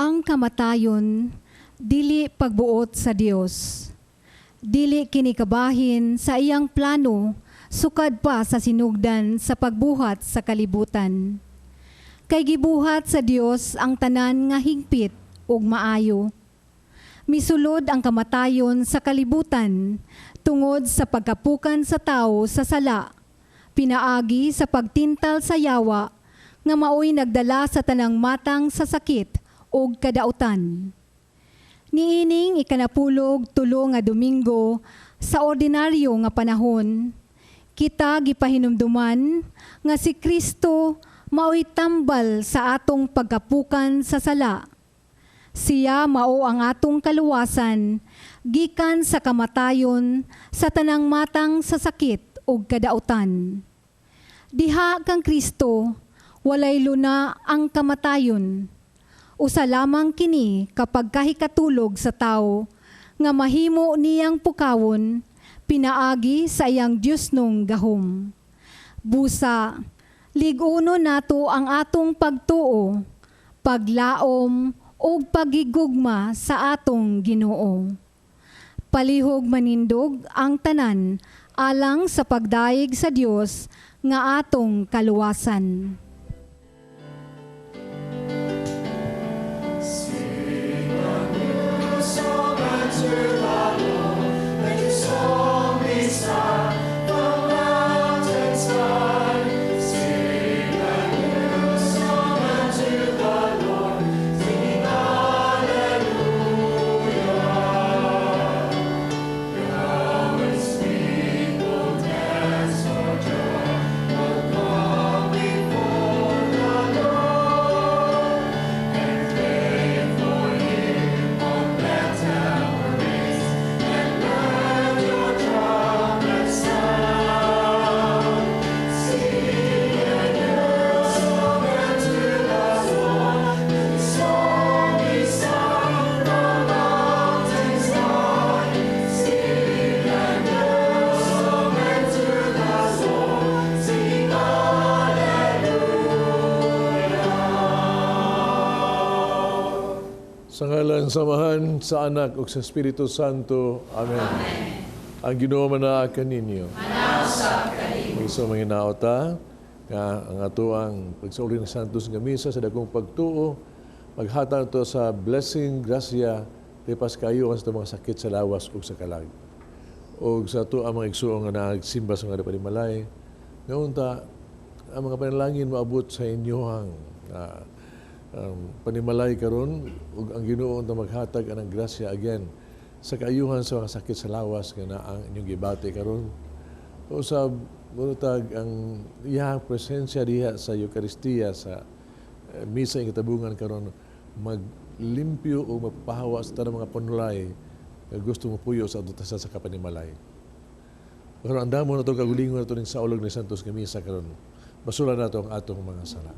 Ang kamatayon dili pagbuot sa Dios. Dili kini kabahin sa iyang plano sukad pa sa sinugdan sa pagbuhat sa kalibutan. Kay gibuhat sa Dios ang tanan nga higpit ug maayo. Misulod ang kamatayon sa kalibutan tungod sa pagkapukan sa tawo sa sala, pinaagi sa pagtintal sa yawa nga maoy nagdala sa tanang matang sa sakit ug kadautan. Niining 13 nga Domingo sa ordinaryo nga panahon, kita gipahinumduman nga si Kristo maoy tambal sa atong pagkapukan sa sala. Siya mao ang atong kaluwasan gikan sa kamatayon sa tanang matang sa sakit ug kadautan. Diha kang Kristo, walay luna ang kamatayon. Usa lamang kini kapag kahikatulog sa tao nga mahimo niyang pukawon pinaagi sa iyang Diyosnong gahom. Busa, lig-uno nato ang atong pagtuo, paglaom ug pagigugma sa atong Ginoo. Palihog manindog ang tanan alang sa pagdayeg sa Dios nga atong kaluwasan. Sa ngalan sa Amahan, sa Anak ug sa Espiritu Santo. Amen. Amen. Ang Ginoo manaa kaninyo. Manausab kanimo. Sa mga hinaota nga ang atoang pagsauli ng Santos nga misa sa dakong pagtuo, maghatag to sa blessing, grasya, lipas kayo sa mga sakit sa lawas ug sa kalag. Ug sa ato ang mga igsuong nga nagsimba sa mga panimalay, nga unta ang mga panalangin moabot sa inyohang panimalay karon ug ang Ginoo unta maghatag anang grasya again sa kaayuhan sa mga sakit sa lawas nga naa ang inyong gibati karon. Usab murutag ang iyang presensya diha sa Eukaristiya sa misa ing katabungan karon maglimpyo o magpahawa sa tanang mga panulay nga gusto mo puyo sa atong sa kapanimalay. Pero ang damo na ito, kagulingon na ito ning saulog ni Santos nga misa karon. Basula na ito ang atong mga sala.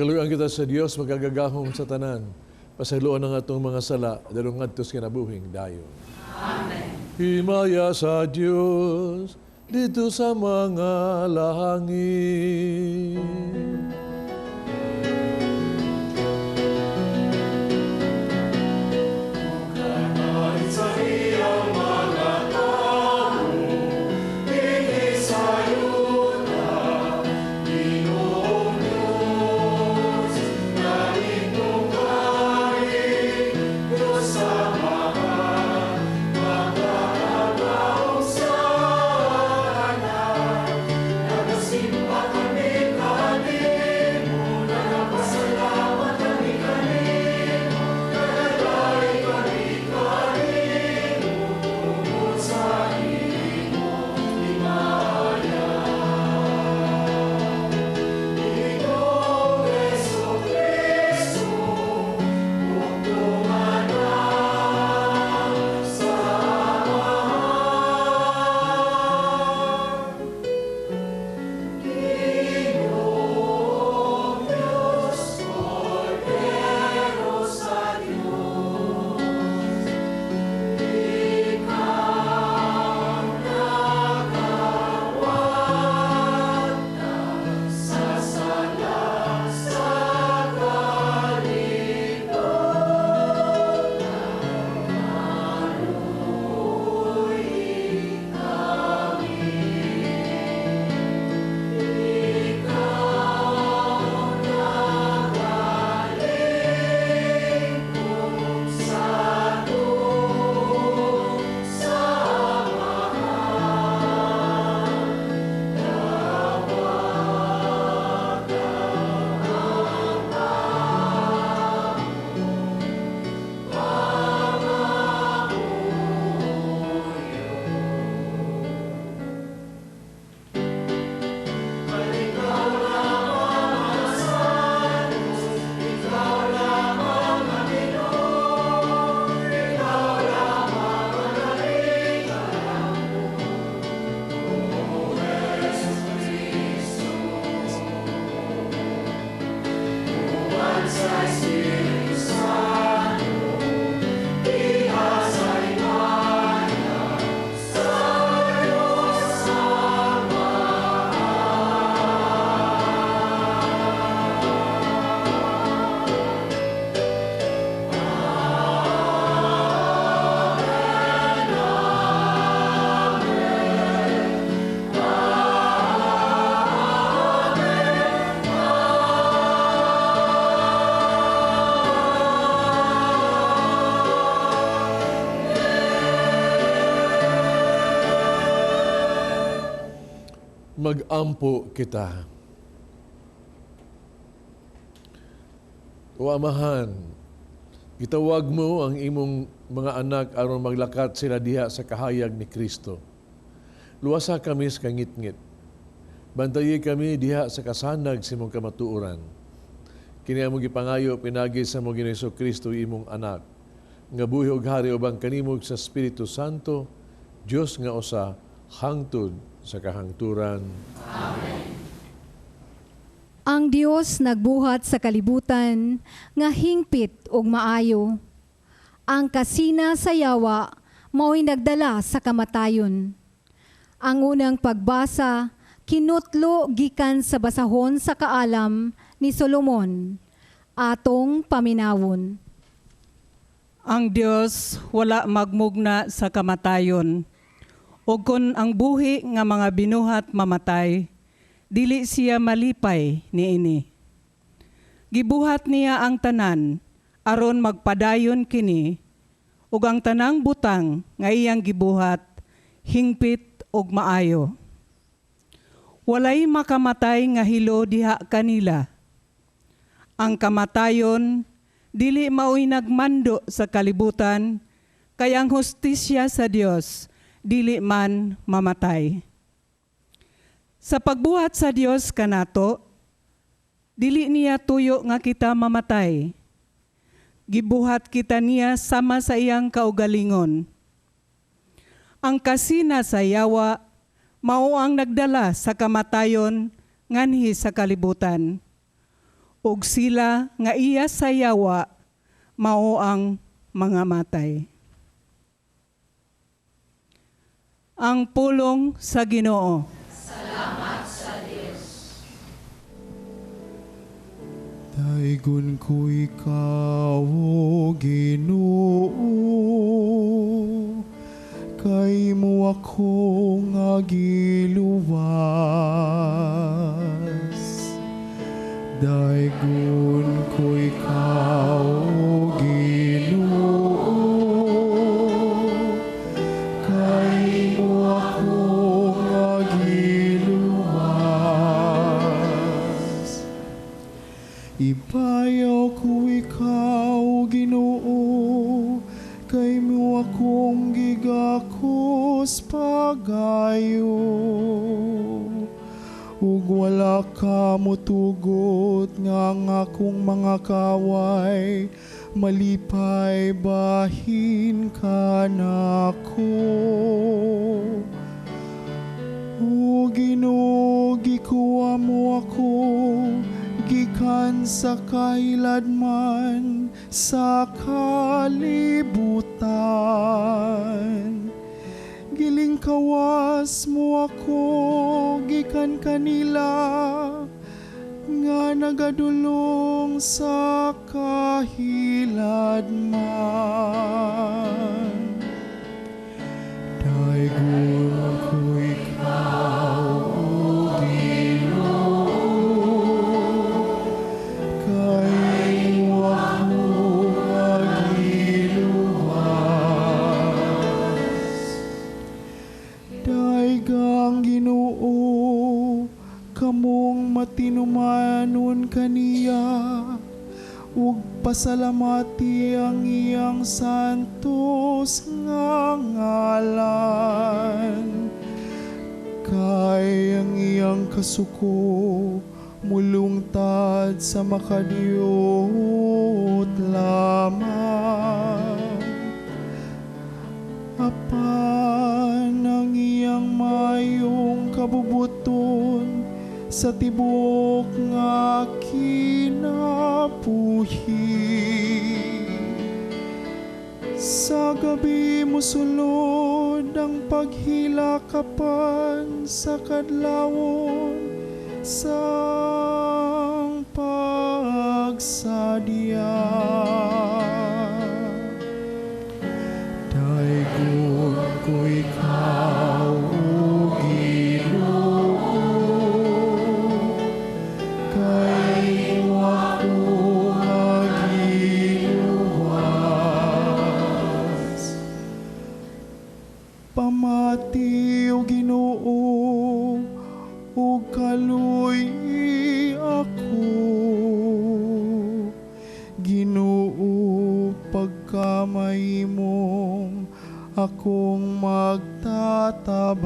Kaluoyan kita sa Dios makagagahom sa tanan. Pasayloan ang atong mga sala, dadong ngadto sa kinabuhing dayon. Amen. Himaya sa Dios dito sa mga langit. Magampo kita. O Amahan, gitawag mo ang imong mga anak aron maglakat sila diha sa kahayag ni Kristo. Luwasa kami sa kangitngit. Bantayi kami diha sa kasanag sa imong kamatuoran. Kini among gipangayo pinagi sa among Ginoong Hesukristo imong anak, nga buhi og hari uban kanimo sa Espiritu Santo, Dios nga usa, hangtod sa kahangturan. Amen. Ang Dios nagbuhat sa kalibutan nga hingpit ug maayo. Ang kasina sa yawa mao'y nagdala sa kamatayon. Ang unang pagbasa kinutlo gikan sa basahon sa kaalam ni Solomon. Atong paminawon. Ang Dios wala magmugna sa kamatayon. O kon ang buhi nga mga binuhat mamatay, dili siya malipay niini. Gibuhat niya ang tanan aron magpadayon kini, ug ang tanang butang nga iyang gibuhat hingpit ug maayo. Walay makamatay nga hilo diha kanila. Ang kamatayon dili maoy nagmando sa kalibutan, kay ang hustisya sa Dios dili man mamatay. Sa pagbuhat sa Dios kanato, dili niya tuyo nga kita mamatay. Gibuhat kita niya sama sa iyang kaugalingon. Ang kasina sa yawa mao ang nagdala sa kamatayon nganhi sa kalibutan. Ug sila nga iya sa yawa mao ang mga matay. Ang pulong sa Ginoo. Salamat sa Dios. Daygon ko ikaw, O Ginoo, kay mo ako nga giluwas. Daygon ko ikaw, O Ginoo, kay mo ako nga giluwas. Ibayaw ko ikaw, Ginoo, kay mo akong gigakos pagayo. Ug wala ka motugot nga ang akong mga kaway, malipay bahin ka nako. O Ginoo, gikuha mo ako, gikan sa kahiladman sa kalibutan. Gilingkawas mo ako, gikan kanila, nga nagadulong sa kahiladman. Daygon ko ikaw, O Ginoo, kay mo ako nga giluwas. Daygang Ginoo, kamong matinumanon kaniya, ug pasalamati ang iyang santos nga ngalan. Kay ang iyang kasuko mulungtad sa makadiyot lamang. Apan ang iyang mayong kabubuton sa tibok nga kinabuhi. Sa gabi mosulod ang paghilakapan sa kadlawon sang pagsadya. Daygon ko ikaw, O Ginoo, kay mo ako nga giluwas. Pamati, O Ginoo, ug kaluy-i ako. Ginoo, pagkamahimong akong magtatabang.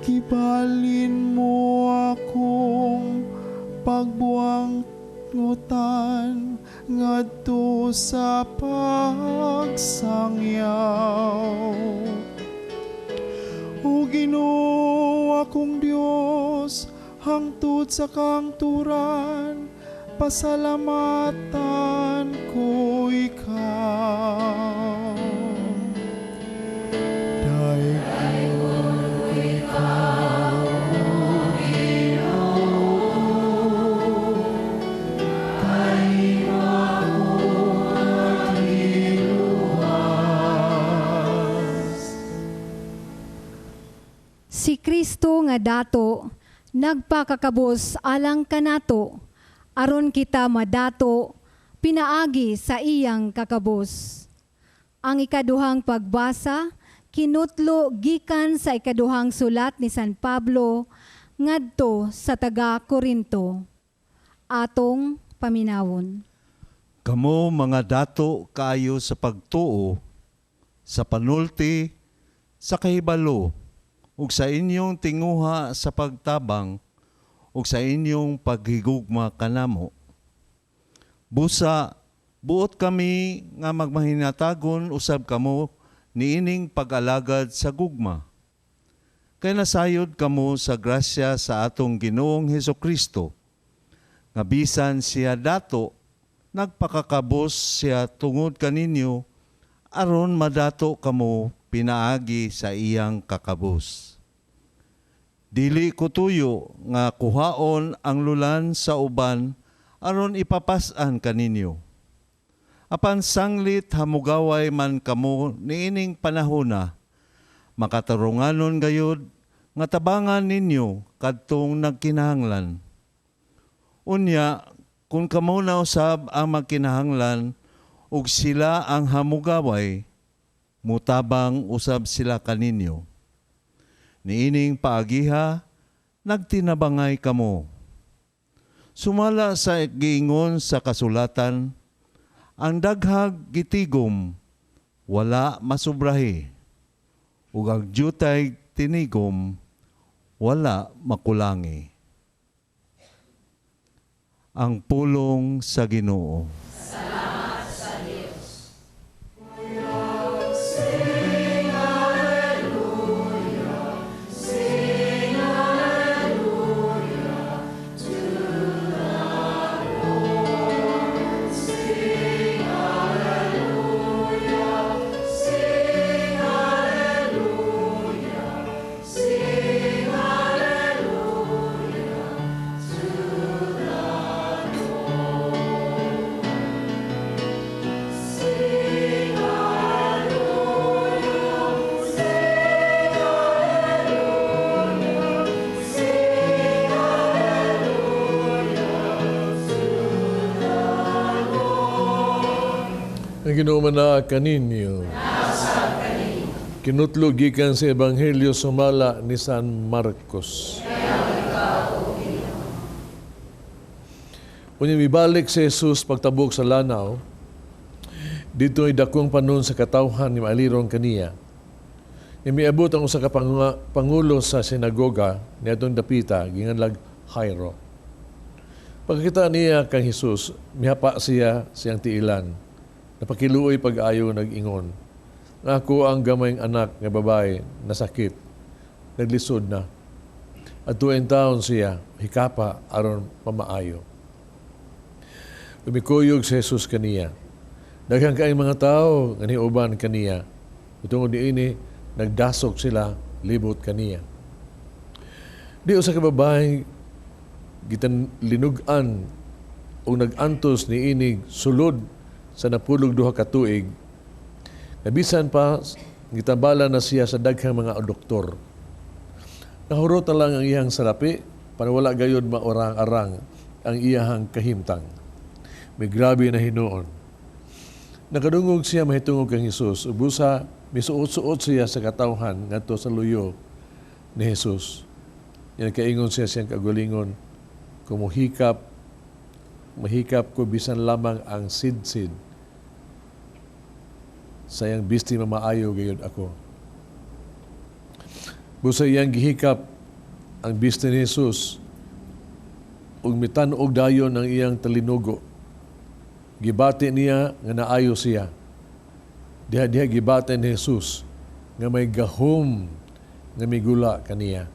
Gibalin mo akong pagbuangutan ngadto sa pagsangyaw. O Ginoo, akong Dios, hangtod sa kangturan, pasalamatan ko ikaw. Daygon ko ikaw, O Ginoo, kay mo ako nga giluwas. Si Kristo nga dato, nagpakakabos alang kanato, aron kita madato, pinaagi sa iyang kakabos. Ang ikaduhang pagbasa, kinutlo gikan sa ikaduhang sulat ni San Pablo ngadto sa taga Korinto. Atong paminawon. Kamo mga dato kaayo sa pagtuo, sa panulti, sa kahibalo, ug sa inyong tinguha sa pagtabang, ug sa inyong paghigugma kanamo. Busa, buot kami nga magmahinatagon usab kamo niining pag-alagad sa gugma. Kay nasayod kamo sa grasya sa atong Ginoong Hesukristo. Nga bisan siya dato, nagpakakabos siya tungod kaninyo, aron madato kamo pinaagi sa iyang kakabos. Dili ko tuyo nga kuhaon ang lulan sa uban aron ipapas-an kaninyo. Apan sanglit hamugaway man kamo niining panahona, makatarunganon gayud nga tabangan ninyo kadtong nagkinahanglan. Unya, kung kamo na usab ang magkinahanglan ug sila ang hamugaway, mutabang usab sila kaninyo. Niining paagiha, nagtinabangay kamo. Sumala sa giingon sa kasulatan, ang daghag gitigom, wala masubrahi, ug ang dyutay tinigom, wala makulangi. Ang pulong sa Ginoo. Salamat sa Dios. Sing hallelujah, sing hallelujah to the Lord. Sing hallelujah, sing hallelujah, sing hallelujah to the Lord. Sing hallelujah, sing hallelujah, sing hallelujah to the Lord. Ang Ginoo man kaninyo. Kinutlo gikan sa Ebanghelyo sumala ni San Marcos. Unya mibalik si Jesus pagtabok sa lanaw, dito ay dakong panon sa katawhan ni maalirong kaniya. Ni miabot ang usa ka pangulo sa sinagoga niadtong dapita ginganlag Jairo. Pagkakita niya kang Jesus, mihapa siya siyang tiilan. Napakiluoy pag-ayo nag-ingon. Nga ako ang gamayng anak nga babae nasakit, naglisod na. At tuwing taon siya, hikapa aron pamaayo. Umikuyog si Jesus kaniya. Daghang kaayong mga tao nga niuban kaniya. Tungod niini, nagdasok sila libot kaniya. Di usa ka babae gitan linug-an o nag-antos niinig sulod sa 12 ka tuig. Nabisan pa gitambala na siya sa daghang mga doktor. Nahurot na lang ang iyang salapi para wala gayud maorang-arang ang iyahang kahimtang. May grabe na hinuon. Nakadungog siya mahitungog kang Hesus. Ubusa, misuot-suot siya sa katawhan ngadto sa luyo ni Hesus. Yan kaingon siya siyang kagulingon, kumuhikap, mahikap ko bisan lamang ang sidsid. Sayang bisti mamaayo gayud ako. Busa iyang gihikap ang bisti ni Hesus ug mitan-og dayon ang iyang talinugo. Gibati niya nga naayo siya. Diha-diha gibati ni Jesus nga may gahom nga migula kaniya.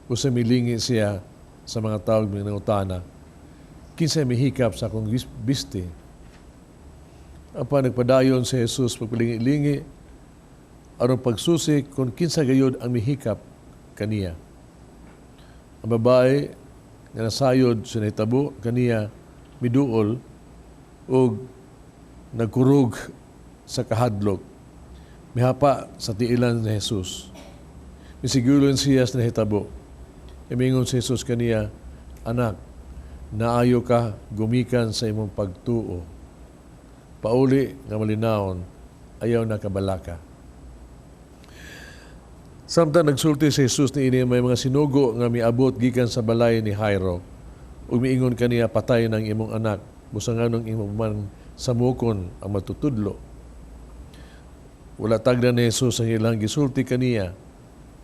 Usa milingi siya sa mga tawag mga nangutana. Kinsay mihikap sa akong bisti? Apan nagpadayon si Jesus pagpalingi-lingi aron pagsusi kung kinsa gayud ang mihikap kaniya. Ang babae nga nasayod sa nahitabo kaniya miduol ug nagkurog sa kahadlok. Mihapa sa tiilan ni Jesus. Misigulon siya sa nahitabo. Imingon si Jesus kaniya, anak, naayo ka gumikan sa imong pagtuo. Pauli nga malinawon, ayaw na kabalaka. Samtang nagsulti si Jesus niini may mga sinugo nga miabot gikan sa balay ni Jairo, ug miingon kaniya, patay ng imong anak, busa nganong imong man samukon ang matutudlo. Wala tagda ni Jesus ang ilang gisulti kaniya.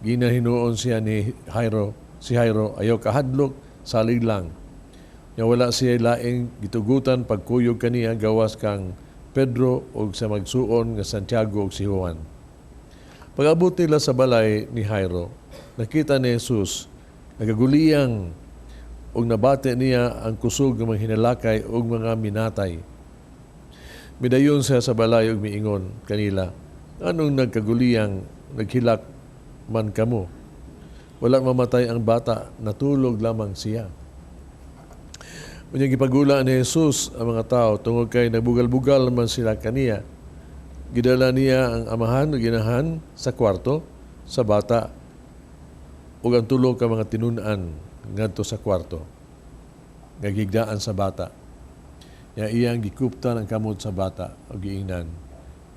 Ginahinuon siya ni Jairo, si Jairo, ayaw kahadlok, salig lang. Nya wala siya laing gitugutan pagkuyog kaniya gawas kang Pedro og sa magsuon nga Santiago og si Juan. Pag-abot nila sa balay ni Jairo, Nakita ni Jesus, nagaguliyang ug nabati niya ang kusog ng mga hinalakay ug mga minatay. Midayon siya sa balay ug miingon kanila, "Anong nagkaguliyang naghilak man kamo? Wala mamatay ang bata, natulog lamang siya." Unya gipagula ni Jesus ang mga tao tungod kay nagbugal-bugal man sila kaniya. Gidala niya ang amahan ug inahan sa kwarto sa bata ug ang tulo ka mga tinun-an ngadto sa kwarto nga gigdaan sa bata. Ya iyang gikuptan ang kamot sa bata ug giingnan,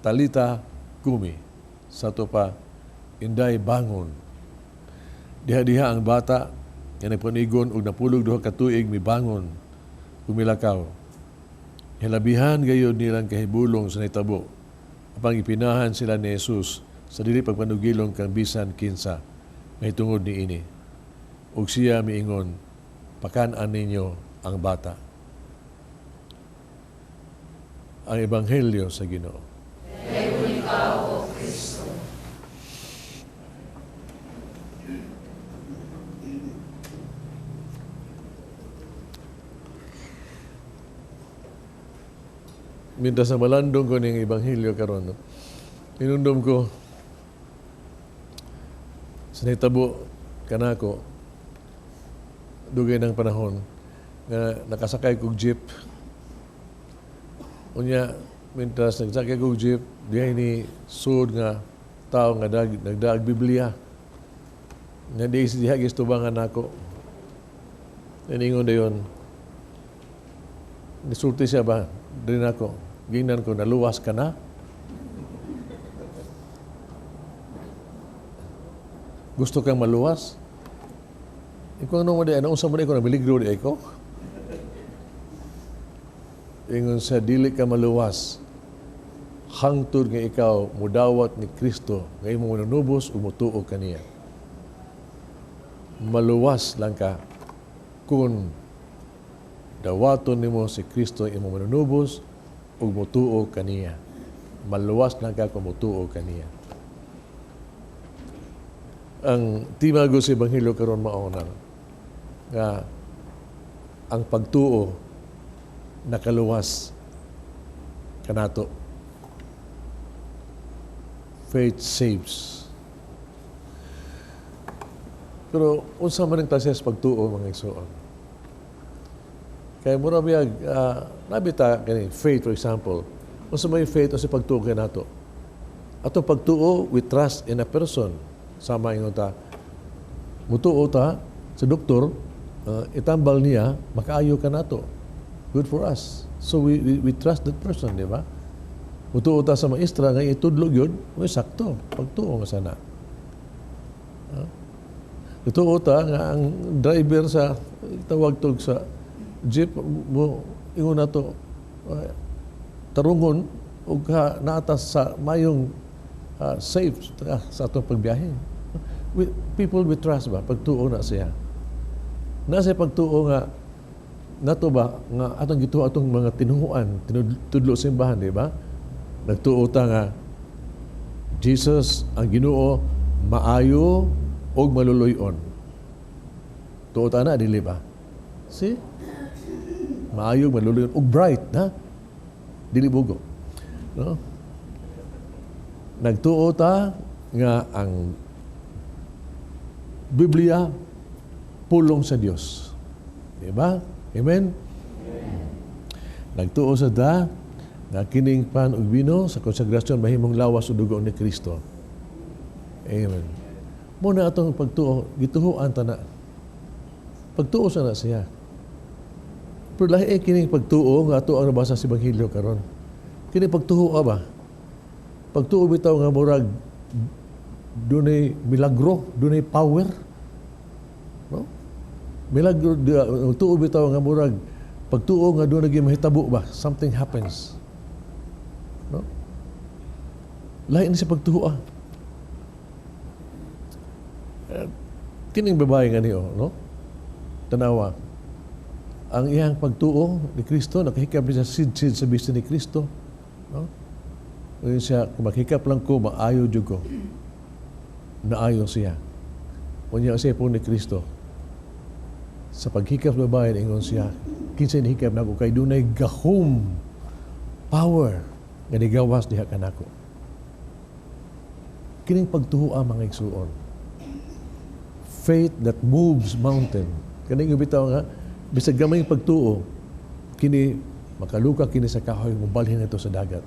"Talita kumi." Sa ato pa, "Inday, bangon." Diha-diha ang bata nga nagpanigon og napulog 2 ka tuig mibangon ug milakaw. Hilabihan gayud nilang kahibulong sa nahitabo. Apang ipinahan sila ni Jesus sa dili pagpanugilong kang bisan kinsa mahitungod niini. Ug siya miingon, "Pakan-an ninyo ang bata." Ang Ebanghelyo sa Ginoo. Dayon ikaw, O Kristo. Mintas na malandong ko ning Ebanghelyo karon, no? Inundom ko sa nahitabo kanako dugay ng panahon nga nakasakay kog jeep. Unya mintas nagsakay kog jeep, dihay ni sud nga tao nga nagdaag Biblia. Nga di diha gistubangan nako. Niingon dayon, nisulti siya ba diri nako, gingnan ko, "Naluwas ka na? Gusto kang maluwas?" Ikaw ano mo di, ano unsa mo di ko, namiligro di ko? Ingon sa dili ka maluwas, hangtod nga ikaw mudawat ni Kristo, nga imong manunubos ug mutuo kaniya. Maluwas lang ka kung dawaton nimo si Kristo imong manunubos ug mutuo kaniya. Maluwas lang ka kung mutuo kaniya. Ang timago sa Ebanghelyo karon mao na nga ang pagtuo nakaluwas kanato. Faith saves. Pero unsa man ang klase sa pagtuo, mga igsoon? Kaya mura biyag, nabita kani faith, for example. Unsa may faith o sa pagtuo kay nato? Atong pagtuo, we trust in a person. Sama ingon ta, mutuo ta sa doktor, itambal niya, makaayo ka nato. Good for us. So we trust that person, di ba? Mutuo ta sa maestra nga itudlo gyud, uy, sakto, pagtuo nga sana. Mutuo ta nga ang driver sa tawag tog sa jeep mo ingon nato, tarungon ug naatas sa mayong safe sa atong pagbiyahe. People we trust ba, pagtuo na siya. Na siya pagtuo nga nato ba nga atong gituo atong mga tinuhuan, tudlo simbahan, di ba? Nagtuo ta nga Jesus ang Ginoo, maayo og maluluy-on. Tuo ta na, dili ba? See? Maayo, maluluy-on og bright, ha? Dili bugo. No? Nagtuo ta nga ang Biblia pulong sa Dios. Di ba? Amen? Amen. Nagtuo sa da nga kining pan ug bino sa konsagrasyon mahimong lawas ug dugo ni Kristo. Amen. Muna atong pagtuo, gituhuan ta na. Pagtuo sa na siya. Pero lahi kining pagtuo nga ato ang nabasa sa Ebanghelyo karon. Kini pagtuo ba? Pagtuo bitaw nga murag dunay milagro, dunay power. No? Milagro, tuo bitaw nga murag pagtuo nga dunay mahitabo ba, something happens. No? Lahi ni sa pagtuo. Kining babae nga niyo, no? Tanawa. Ang iyang pagtuo ni Kristo, nakahikap siya sidsid sa bisti ni Kristo. No? Ngayon siya, kung maghikap lang ko, maayo jud ko. Naayo siya. Unya siya po ni Kristo. Sa paghikap sa babae, ingon siya, "Kinsa nihikap nako kay dunay gahom, power nga nigawas diha kanako." Kining pagtuo, mga igsuon. Faith that moves mountain. Kaning bitaw nga bisag gamay pagtuo, kini makaluka kini sa kahoy, mobalhin ito sa dagat.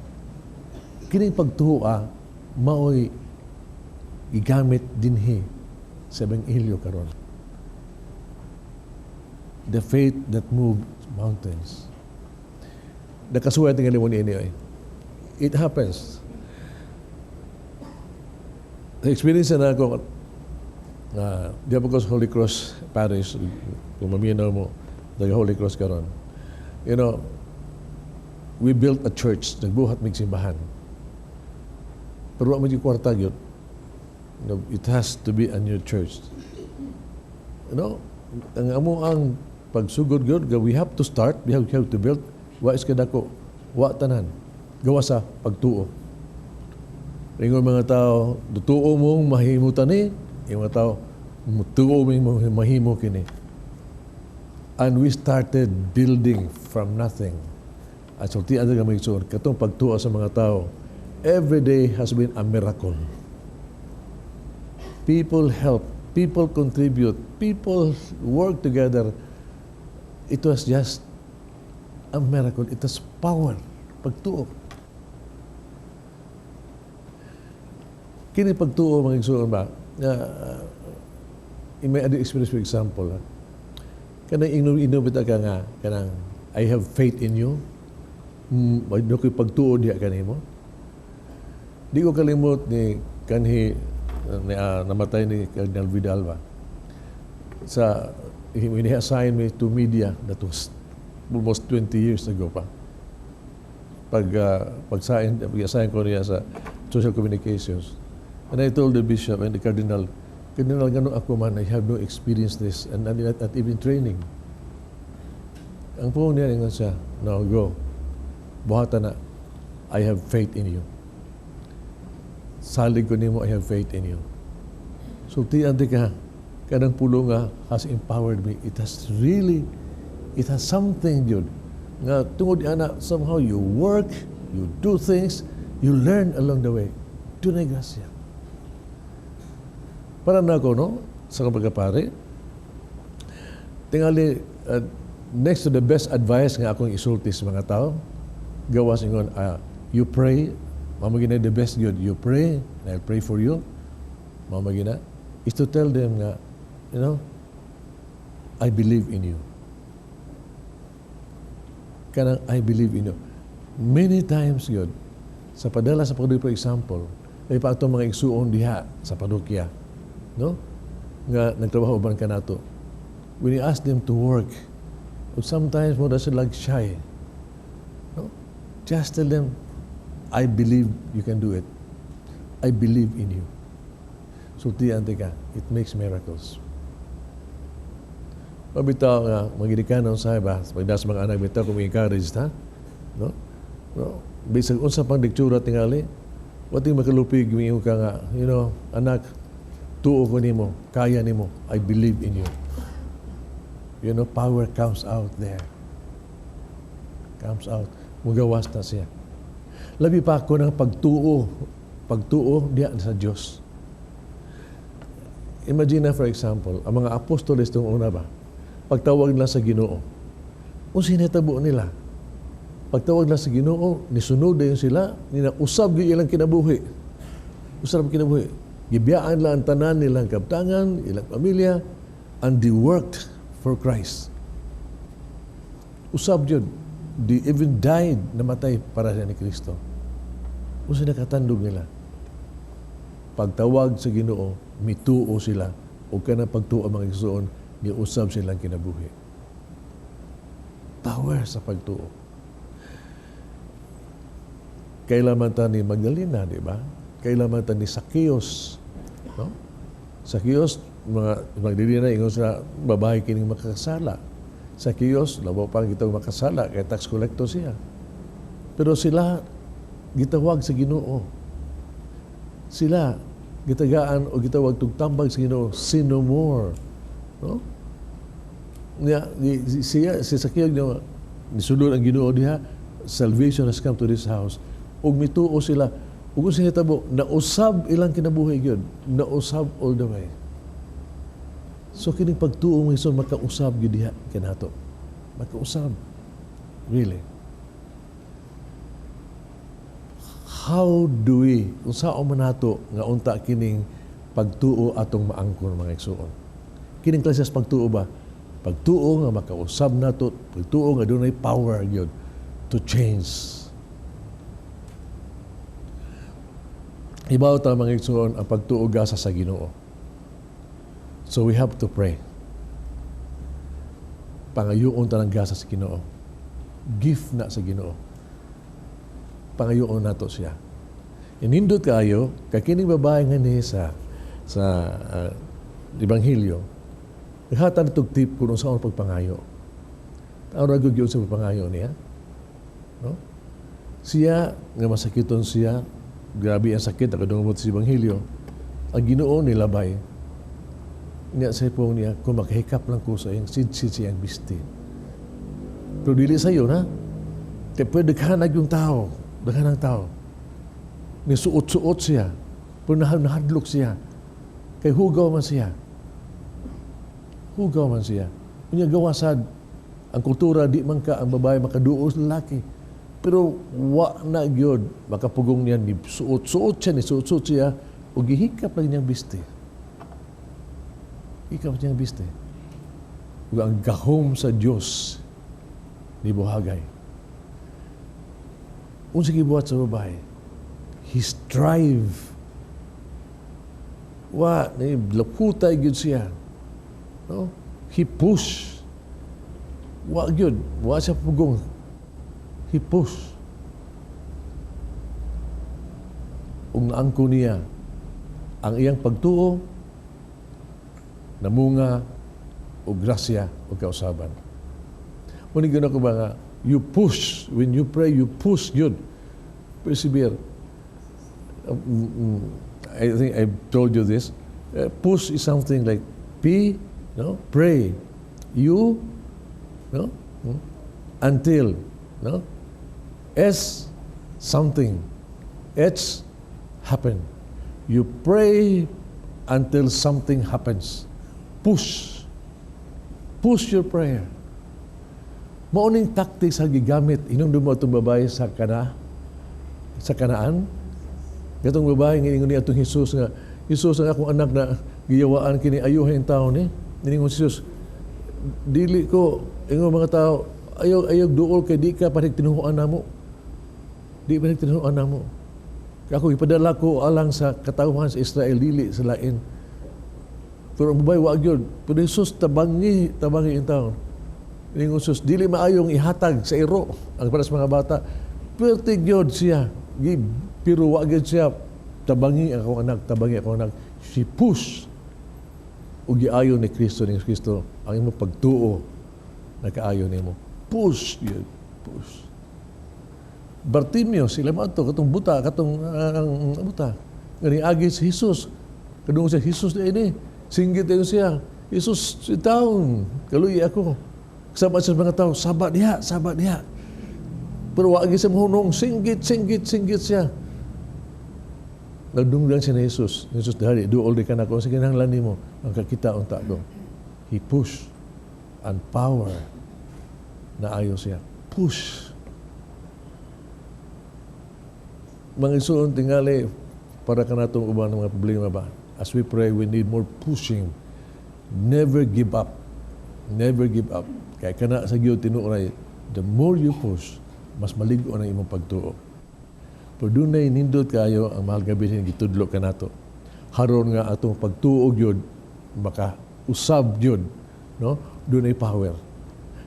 Kining pagtuo maoy gigamit dinhi sa Ebanghelyo karon. The faith that moved mountains. Nakasuway tingali mo niini ay. It happens. Sa experience na ako, di ko sa Holy Cross Parish, kung maminaw mo, the Holy Cross karon. We built a church, nagbuhat mig simbahan. Pero wa man kwarta gyud. It has to be a new church. Ang amo ang pagsugod gyud, we have to start, we have to build, wa is kadako, wa tanan. Gawa sa pagtuo. Ingon mga tao, "Tuo mong mahimo tani?" Yung mga tao, "Tuo mong mahimo kini." And we started building from nothing. At sultian sa mga igsoon, katong pagtuo sa mga tao, every day has been a miracle. People help, people contribute, people work together. It was just a miracle. It was power. Pagtuo. Kini pagtuo, mga igsoon ba, in my other experience, for example, ha, kanang inom ka nga, kanang, "I have faith in you," mm, ko'y pagtuo diha kanimo. Di ko kalimot ni kanhi ni, namatay ni Cardinal Vidal ba. Sa when he assigned me to media, that was almost 20 years ago pa. Pag-assign ko niya sa social communications. And I told the bishop and the cardinal, "Cardinal, gano'n ako man, I have no experience this and not even training." Ang pulong niya, ingon siya, "Now go. Buhatan na. I have faith in you. Salig ko nimo, I have faith in you." Sultian di ka, kanang pulong nga has empowered me. It has really, it has something yun. Nga tungod ana, somehow you work, you do things, you learn along the way. Dunay grasya. Para na ako, no? Sa akong pagkapari, tingali, next to the best advice nga akong isulti sa mga tao, gawas ingon, "You pray," mao gina the best good, "You pray, and I'll pray for you," mao gina, is to tell them nga, "I believe in you." Kanang "I believe in you." Many times yun, sa padala sa pagduy, for example, ay pa atong mga igsuon diha sa parokya, no? Nga nagtrabaho uban kanato. When you ask them to work, sometimes mo sila shy. No? Just tell them, "I believe you can do it. I believe in you." Sultian ka, it makes miracles. Mabitaw nga, magidikanon sa ba, pagdas mga anak bitaw kung encourage ta, no? No? Bisag unsa pang lectura tingali, wa ting makalupig miingon ka nga, "Anak, tuo ko nimo, kaya nimo, I believe in you." Power comes out there. Comes out. Mugawas na siya. Labi pa ako ng pagtuo, pagtuo diya sa Diyos. Imagine na, for example, ang mga apostoles itong una ba, pagtawag nila sa Ginoo, unsa sinatabo nila? Pagtawag nila sa Ginoo, nisunod din sila, nina usab gyud ilang kinabuhi. Usab kinabuhi. Gibiyaan lang ang tanan nilang kabtangan, ilang pamilya, and they worked for Christ. Usab yun. They even died, namatay para sa ni Kristo. Unsa nakatandog nila? Pagtawag sa Ginoo, mituo sila o kanang pagtuo, mga igsoon, niusab silang kinabuhi. Power sa pagtuo. Kailangan ta ni Magdalena, di ba? Kailangan ta ni Zacchaeus. No? Zacchaeus, mga Magdalena, ingon sila, babae kining makasala. Zacchaeus, labaw pa kitang makasala, kay tax collector siya. Pero sila, gitawag sa Ginoo. Sila, Gitagaan o gitawag tugtambag sa Ginoo, "Sin no more." No? Niya, siya, si Zacchaeus niya, nisulod ang Ginoo diha, "Salvation has come to this house." Ug mituo sila, ug kung hitabo, nausab ilang kinabuhi gyud, nausab all the way. So kining pagtuo mo Jesus makausab gyud diha kanato. Makausab. Really. How do we, unsaon man nato nga unta kining pagtuo atong maangkon, mga igsuon? Kining klase sa pagtuo ba? Pagtuo nga makausab nato, pagtuo nga dunay power gyud to change. Ibaw ta, mga igsuon, ang pagtuo gasa sa Ginoo. So we have to pray. Pangayoon ta ng gasa sa Ginoo. Gift na sa Ginoo. Pangayoon nato siya. Inindot kayo, kay kining babae nga ni sa Ebanghelyo, naghatag nitog tip kung unsaon pagpangayo. Ang ra gyud sa pagpangayo niya. No? Siya, nga masakiton siya, grabe ang sakit, nakadungog mo sa Ebanghelyo, ang Ginoo nilabay. Niya sa ipong niya, kung makahikap lang ko sa iyang sidsid siyang bisti. Pero dili sa'yo na. Kaya pwede daghanag yung tao. Daghan ang tao. Nisuot-suot siya. Pero nahadlok siya. Kay hugaw man siya. Hugaw man siya. Unya gawasad, ang kultura di man ka ang babae makaduo sa lalaki. Pero wa na gyud makapugong niya, ni suot-suot siya, ni suot-suot siya, o gihikap lang niyang bisti. Hikap niyang bisti. Ug ang gahom sa Dios ni buhagay. Unsa gibuhat sa babae? He strive. Wa ni laputay gyud siya. No? He push. Wa gyud, wa siya pugong. He push. Ug naangko niya ang iyang pagtuo, namunga og grasya ug kausaban. Muni gyud ako ba nga you push when you pray, you push gyud. Persevere. I think I've told you this. Push is something like P, no? Pray. U, no? Until, no? S, something. H, happen. You pray until something happens. Push. Push your prayer. Mao ning tactics ang gigamit inong mo atong babae sa Kanaan. Katong babae nga ingon ni atong Jesus nga, "Jesus, ang akong anak na giyawaan kini, ayuhin taon ni." Niingon si Jesus, "Dili ko ingon mga tao, ayaw ayaw duol kay di ka panig tinuhuan namo. Di panig tinuhuan namo. Ako ipadala ko alang sa katawhan sa Israel, dili sa lain." Pero ang babae wa gyud. Pero Jesus tabangi, tabangi in taon. Ningon Jesus, "Dili maayong ihatag sa iro ang para sa mga bata." Perti gyud siya. Pero wa gyud siya. "Tabangi akong anak, tabangi akong anak." She push. Ug giayo ni Kristo, ni Kristo, "Ang imong pagtuo nakaayo nimo." Push gyud, push. Bartimeo, sila man to, katong buta, katong ang buta. Nga niagi si Jesus. Kadungog siya, Jesus na ini. Singgit dayon siya, "Jesus, sit down. Kaluyi ako." Kasama siya sa mga tao, "Saba diha, saba diha." Pero wa siya mahunong, singgit, singgit, singgit siya. Nagdunggan siya ni Jesus. Jesus, "Dali, duol di ka na kung sa kinahanglan nimo, ang kakita unta do." He push and power na ayo siya. Push. Mga isuon, tingali, para kanatong uban ng mga problema ba? As we pray, we need more pushing. Never give up. Never give up. Kaya kana sa gyud tinuoray, the more you push, mas maligo ang imong pagtuo. Pero dunay nindot kayo ang mahal nga bilhin gitudlo kanato. Haron nga atong pagtuo gyud maka usab gyud, no? Dunay power.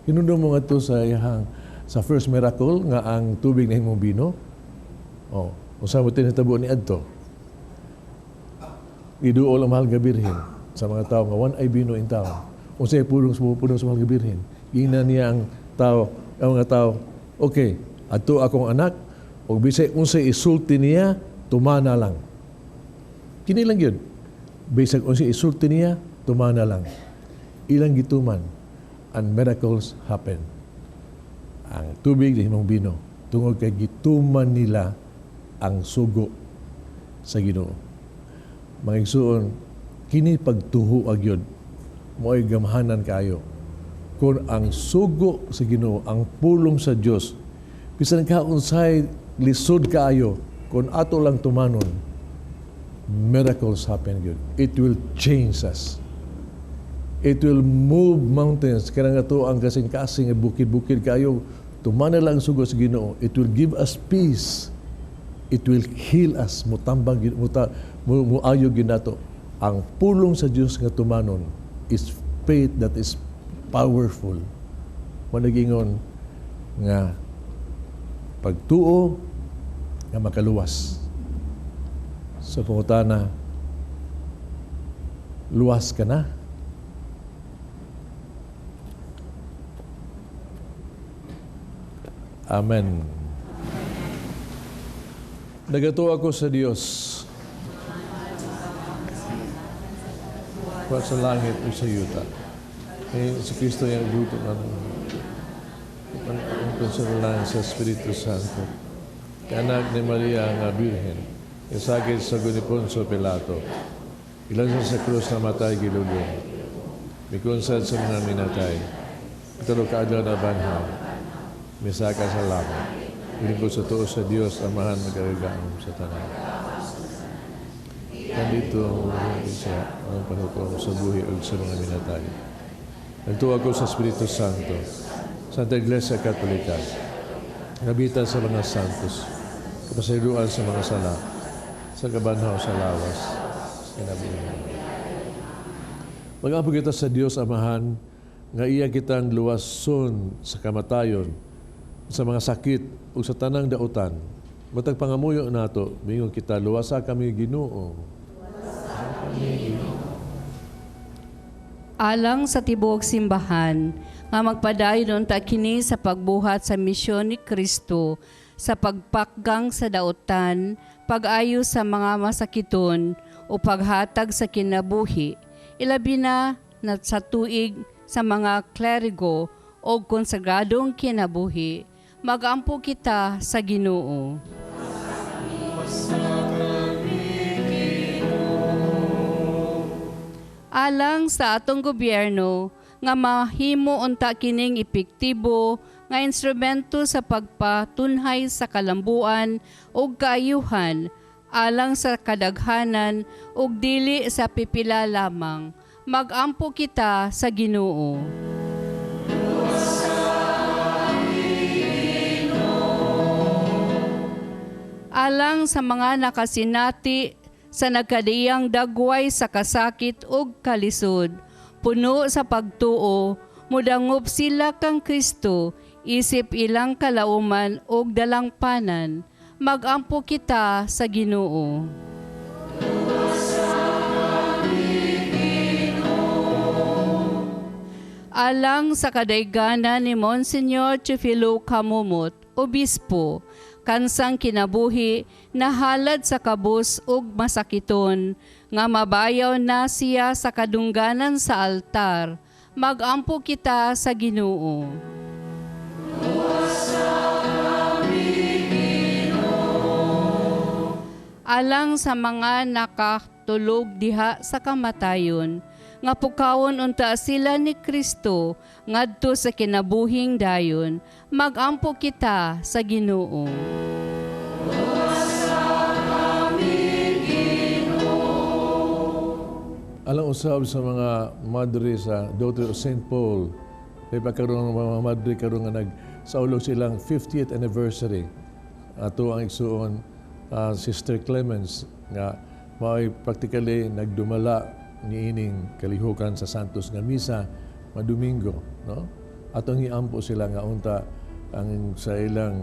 Hinungdon mo nga to sa iyang sa first miracle nga ang tubig na himong bino. Oh, unsa mo tinatabo ni adto? Giduol ang mahal nga birhen sa mga tao nga one ay bino in town. Unsay pulong sa pulong sa mahal nga birhen? Giingnan niya ang tao, ang mga tao, "Okay, adto akong anak, ug bisay unsay isulti niya, tumana lang." Kini lang yun. Bisag unsa isulti niya, tumana lang. Ilang gituman, and miracles happen. Ang tubig nahimong bino, tungod kay gituman nila ang sugo sa Ginoo. Mga igsuon, kini pagtuho agyod, mo'y gamhanan kayo. Kung ang sugo sa Ginoo, ang pulong sa Dios, bisan ka unsay lisod kaayo, kung ato lang tumanon, miracles happen gyud. It will change us. It will move mountains. Kanang ato ang kasing-kasing nga bukid-bukid kayo, tumana lang ang sugo sa Ginoo. It will give us peace. It will heal us. Mutambang muta, muayo gyud nato. Ang pulong sa Dios nga tumanon is faith that is powerful. Managingon nga pagtuo nga makaluwas. Sa pangutana, luwas ka na? Amen. Nagatuo ako sa Dios. Kwa sa langit o sa yuta. Eh, si Kristo yung luto na ang konsolan sa Espiritu Santo. Anak ni Maria nga Birhen, isakit sa ni Poncio Pilato. Ilan siya sa krus na matay gilubong. Mikunsad sa mga minatay. Ito kaadlaw na banhaw. Misaka sa langit. Ilingkod sa tuo sa Dios, Amahan magagagaom sa tanan. Nandito siya ang panukom sa buhi ug sa mga minatay. Nagtuwa ko sa Espiritu Santo, Santa Iglesia Katolika, nabita sa mga santos, kapasayloan sa mga sala, sa kabanhaw sa lawas, kinabuhi. Mag-ampo kita sa Dios Amahan, nga iya kitang luwason sa kamatayon, sa mga sakit ug sa tanang dautan. Matag pangamuyo nato, mingon kita, luwasa kami Ginoo. Alang sa tibuok simbahan, nga magpadayon unta kini sa pagbuhat sa misyon ni Kristo, sa pagpakgang sa dautan, pag-ayo sa mga masakiton, o paghatag sa kinabuhi, ilabi na na sa tuig sa mga klerigo o konsagradong kinabuhi, magampo kita sa Ginoo. Alang sa atong gobyerno nga mahimo unta kining epektibo nga instrumento sa pagpatunhay sa kalambuan ug kaayuhan alang sa kadaghanan ug dili sa pipila lamang. Magampo kita sa Ginoo. Alang sa mga nakasinati sa nagkadiyang dagway sa kasakit ug kalisod, puno sa pagtuo, mudangop sila kang Kristo, isip ilang kalauman ug dalangpanan. Magampo kita sa Ginoo. Alang sa kadayganan ni Monsignor Chifilo Camomot, Obispo, kansang kinabuhi, nahalad sa kabus ug masakiton, nga mabayaw na siya sa kadungganan sa altar. Magampo kita sa Ginoo. Alang sa mga nakatulog diha sa kamatayon, nga pukawon unta sila ni Kristo ngadto sa kinabuhing dayon, magampo kita sa Ginoo. Alang usab sa mga madre sa Daughter of Saint Paul, may pagkaroon ng mga madre karon nga nagsaulog silang 50th anniversary. Ato ang igsuon Sister Clemens nga mao'y practically nagdumala niining kalihukan sa Santos nga misa madomingo, no? Atong hiampo sila nga unta ang sa ilang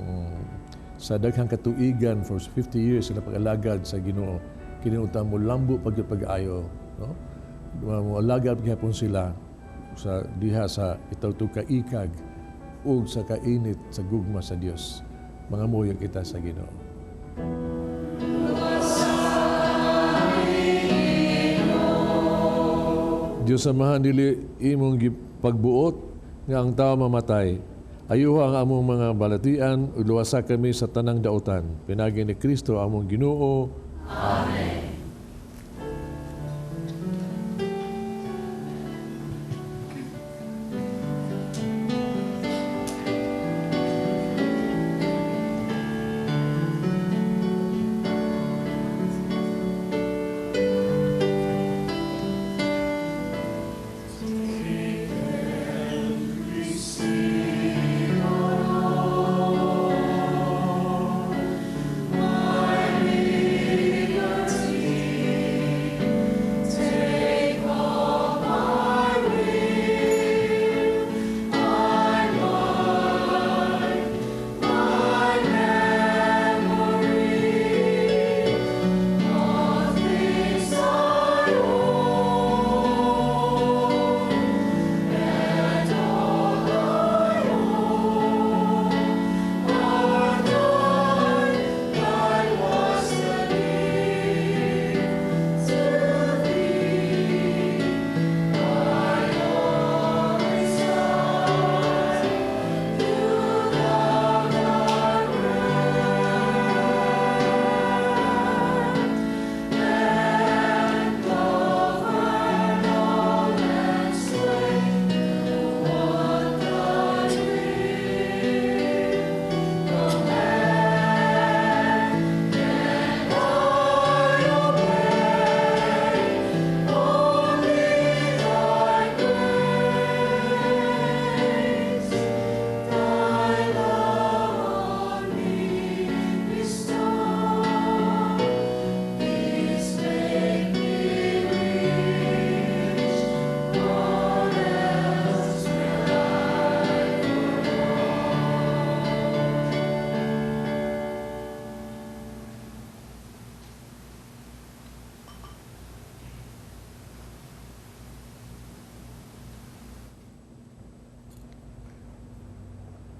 sa daghang katuigan for 50 years sila pag-alagad sa Ginoo. Kini unta mo lambo pag pag-ayo, no? Moalagad gihapon sila sa diha sa itawtog kaikag ug sa kainit sa gugma sa Dios. Mga muyo kita sa Ginoo. Diyos Amahan, dili imong pagbuot nga ang tao mamatay. Ayuha ang among mga balatian ug luwasa kami sa tanang dautan. Pinagi ni Kristo among Ginoo. Amen.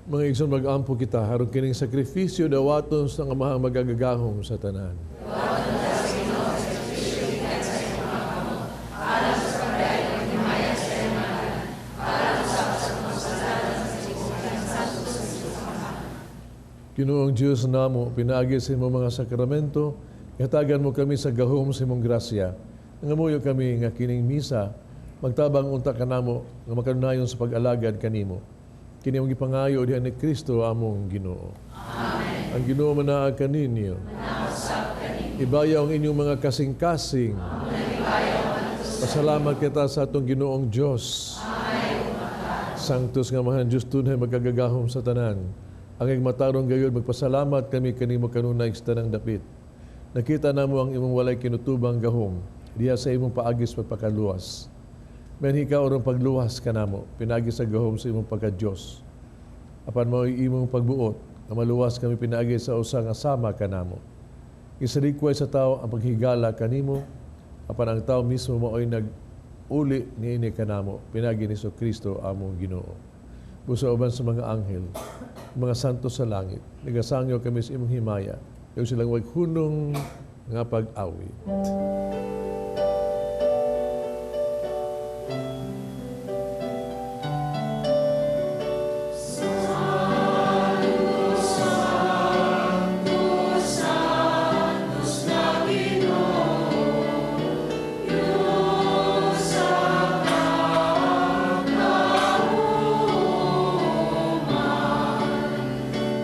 Mga igsoon, mag-ampo kita aron kining sakripisyo dawaton sa Amahang magagagahom sa tanan. Ginoong Diyos namo, pinaagi sa imong mga sakramento, hatagan mo kami sa gahom sa imong grasya. Nangamuyo kami nga kining misa, magtabang unta kanamo nga makanunayon sa pag-alagad kanimo. Kini among gipangayo diha ni Kristo among Ginoo. Amen. Ang Ginoo manaag kaninyo. Ibayaw ang inyong mga kasing-kasing. Pasalamat kita sa atong Ginoong Diyos. Sanctus nga Amahan Diyos tunay magkagagahom sa tanan. Ang matarong gayud magpasalamat kami kanimo kanunay sa tanang dapit. Nakita namo ang imong walay kinutubang gahom diha sa imong paagis pagpakaluwas. Manhika orong pagluwas kanamo, pinaagi sa gahom sa imong pagka-Diyos. Apan mao'y imong pagbuot, nga maluwas kami pinaagi sa usa nga sama kanamo. Gisalikway sa tao ang paghigala kanimo, apan ang tao mismo mao'y nag-uli niini kanamo, pinaagi ni Kristo among Ginoo. Busa uban sa mga anghel, mga santo sa langit, nagasangyo kami sa imong himaya, yung silang wag hunong nga pag-awit.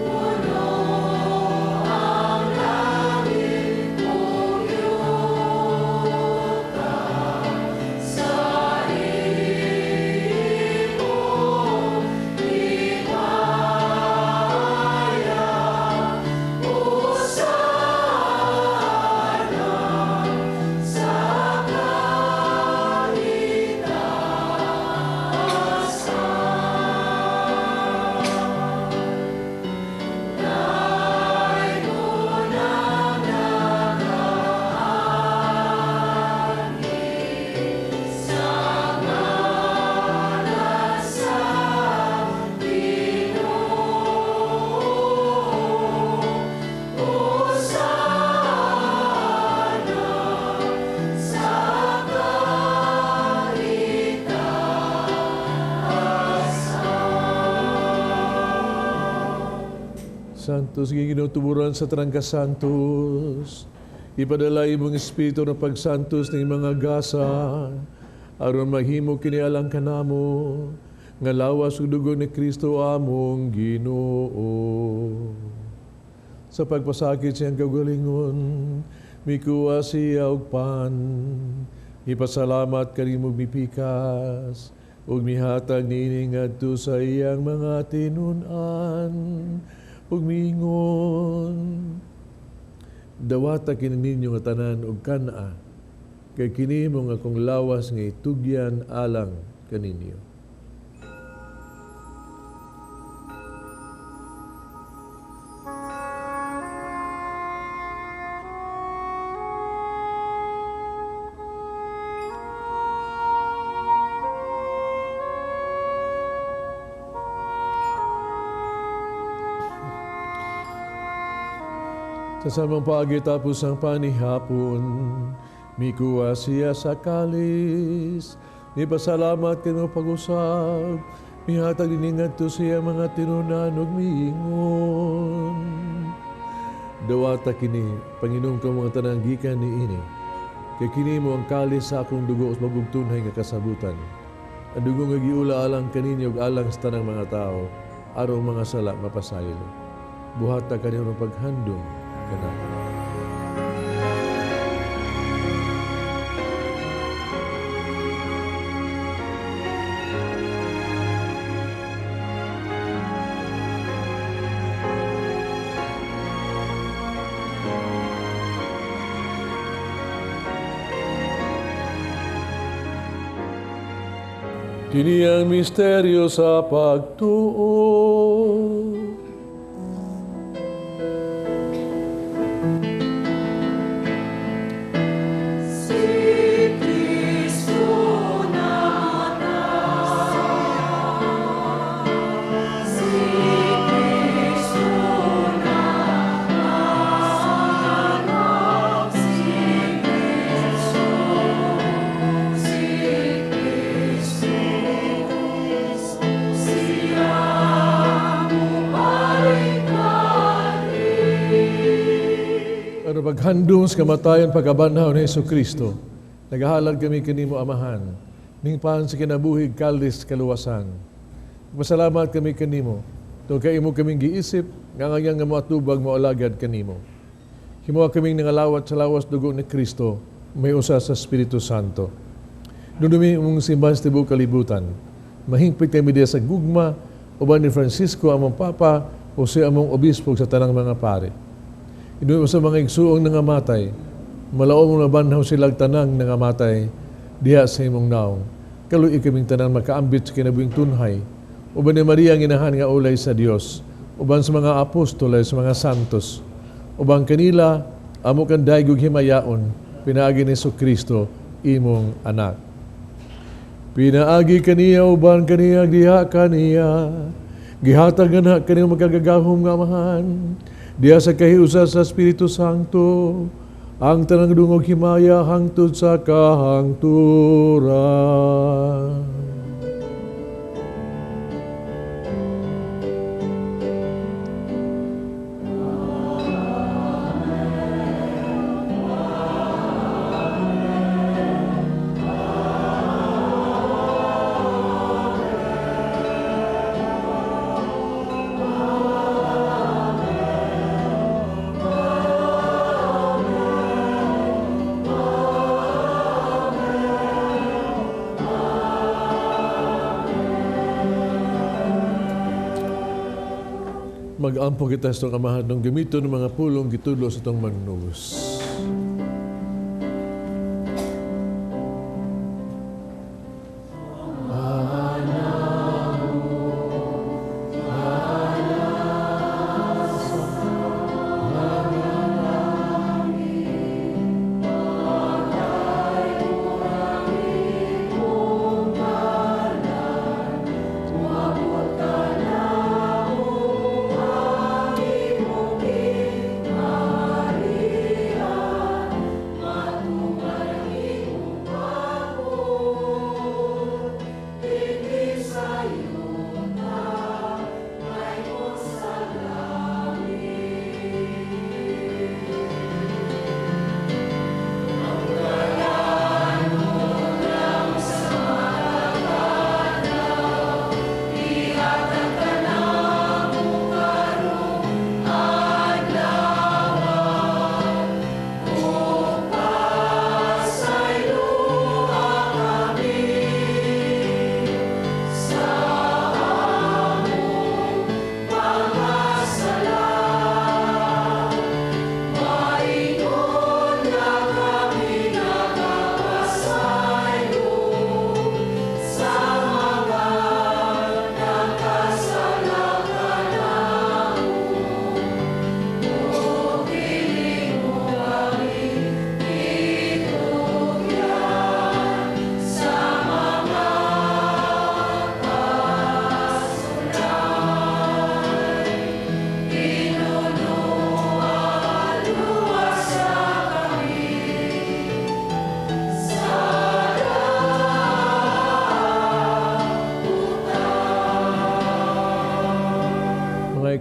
Puno ang langit, O Diyos. Santos, ginutuburan sa tanang kasantos. Ipadala imong espiritu ng pagsantos ng mga gasa, aron mahimo kini alang kanamo, nga lawas ug dugo ni Kristo among Ginoo. Sa pagpasakit siyang kaugalingon, mikuha siya og pan, ipasalamat kanimo mipikas, ug mihatag niini ngadto sa iyang mga tinun-an, ug miingon, dawata kini ninyo nga tanan og kan-a, kay kini mao ang akong lawas nga itugyan alang kaninyo. Sa samang paagi tapos ang panihapon, mikuha siya sa kalis, nipasalamat kanimo pag-usab, mihatag dinhi ngadto siya mga tinunan ug miingon. Dawata kini, panginom ka mga tanan gikan niini, kay kini mao ang kalis sa akong dugo sa bag-ong tunhay nga kasabutan. Ang dugo nga giula alang kaninyo ug alang sa tanang mga tao, aron mga sala mapasaylo. Buhata kani aron paghandom kanako. Kini ang misteryo sa pagtuo. Si Kristo namatay, si Kristo nabanhaw, si Kristo, si Kristo, siya mobalik diri. Aron paghandom sa kamatayon pagkabanhaw ni Hesus Kristo, nagahalad kami kanimo Amahan, ning pan sa kinabuhi kalis kaluwasan. Pasalamat kami kanimo, tungod kay imo kaming giisip, nga ngayon nga moatubag moalagad kanimo. Himoa kaming nangalawat sa lawas dugo ni Kristo, may usa sa Espiritu Santo. Dunumi imong simbahan sa tibuok kalibutan. Mahingpit kami diya sa gugma, uban ni Francisco among Papa, o si among Obispo sa tanang mga pare. Hinumdumi sa mga igsuong nangamatay, malaom mong nabanhaw silang tanang nangamatay, diha sa imong naong. Kaluy kaming tanan makaambit sa kinabuhing tunhay, uban ni Maria ang inahan nga ulay sa Dios, uban sa mga apostol ay sa mga santos, uban kanila amo kang daigog himayaon, pinaagi ni Kristo imong anak. Pinaagi kaniya uban kaniya diha kaniya, gihatag na kaniyang makagagahom nga Amahan, diha sa kahiusa sa Espiritu Santo, ang tanang dungog himaya hangtod sa kahangturan. Mag-ampo kita sa itong Amahan ng gamiton ng mga pulong gitudlo sa itong manunubos.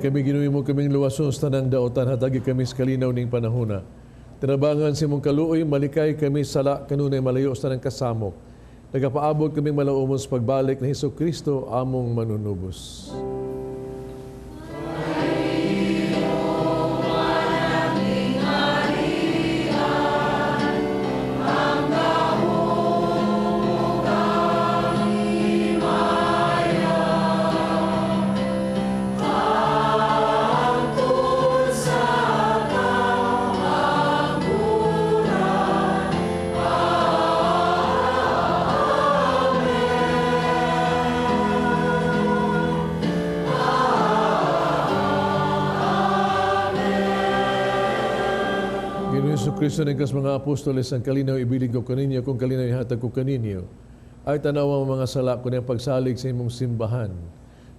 Kami Ginoo, mo kaming luwason sa tanang daotan, hatagi kami sa kalinaw ning panahona. Tinabangan sa imong kaluoy, malikay kami sala kanunay malayo sa tanang kasamok. Nagapaabot kaming malaumon sa pagbalik ni Hesus Kristo among manunubos. Ginoo Hesus Kristo, nagkas mga apostoles, ang kalinaw ibilig ko kaninyo, kung kalinaw ihatag ko kaninyo, ay tanaw ang mga sala ko niyang pagsalig sa imong simbahan.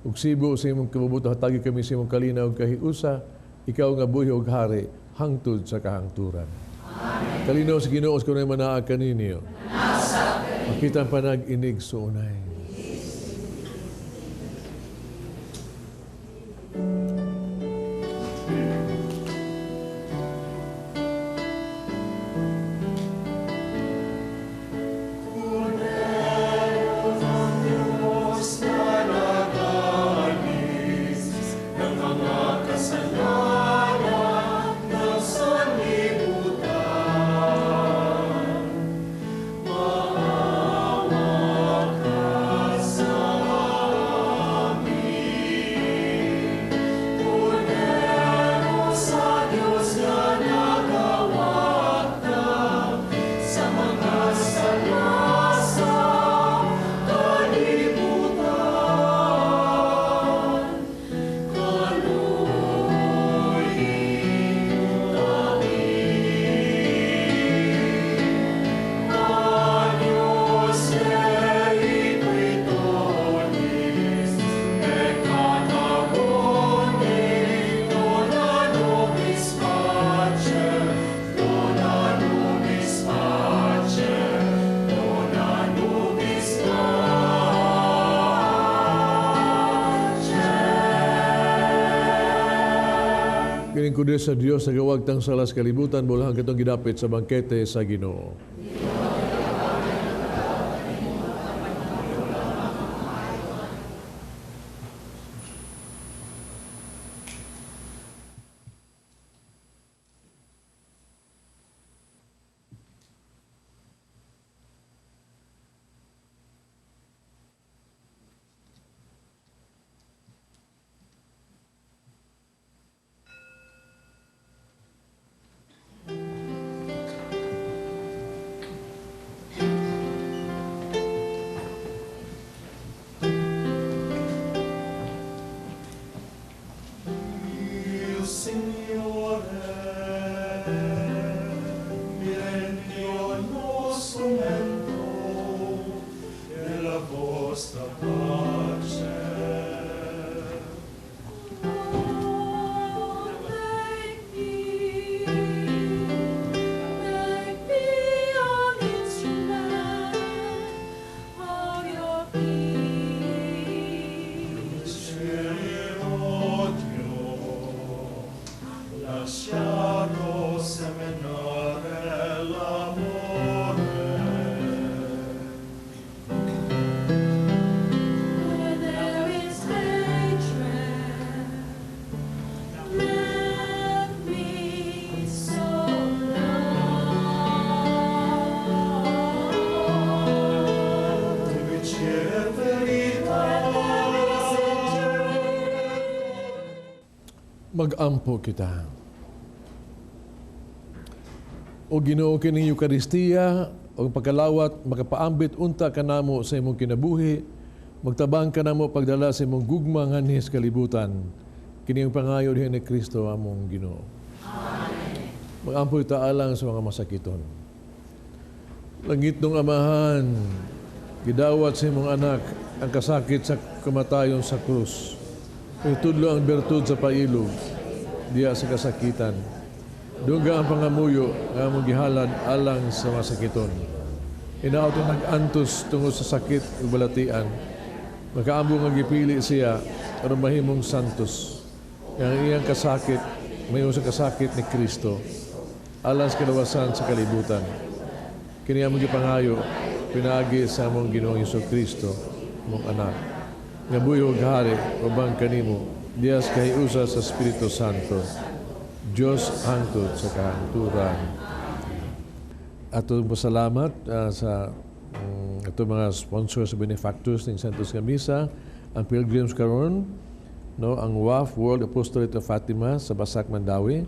Ug sibo sa imong kabubuto, hatagi kami sa imong kalinaw kahiusa, ikaw nga buhi ug hari, hangtod sa kahangturan. Amen. Kalinaw sa Ginoo, sa kunay manaag kaninyo. Makita ang panag-inig suunay. Kining kundi sa Dios nagawagtang salas kalibutan, bulahan katong gidapit sa bangkete sa Ginoo. Mag-ampo kita. O Ginoo, kining Eukaristiya o pagkalawat makapaambit unta kanamo sa imong kinabuhi, magtabang kanamo pagdala sa imong gugma nganhi sa kalibutan. Kini ang pangayo diha ni Kristo among Ginoo. Amen. Mag-ampo ta alang sa mga masakiton. Langit nung Amahan, gidawat sa imong anak ang kasakit sa kamatayon sa krus. Itudlo ang bertud sa pailog, diya sa kasakitan. Dungga ang pangamuyo nga among gihalad alang sa masakiton. Inaot ang nag-antos tungod sa sakit ug balatian. Makaambo nga gipili siya aron mahimong santos. Nga ang iyang kasakit, may sa kasakit ni Kristo, alang sa kalawasan sa kalibutan. Kini among gipangayo, pinaagi sa among Ginoong Hesus Kristo, among anak. Nga buhi ug hari uban kanimo, diha sa kahiusa sa Espiritu Santo, Dios hangtod sa kahangturan. Atong pasalamat sa atong mga sponsors sa benefactors ng Santos nga Misa, ang Pilgrims karon, no, ang WAF, World Apostolate of Fatima sa Basak, Mandaue,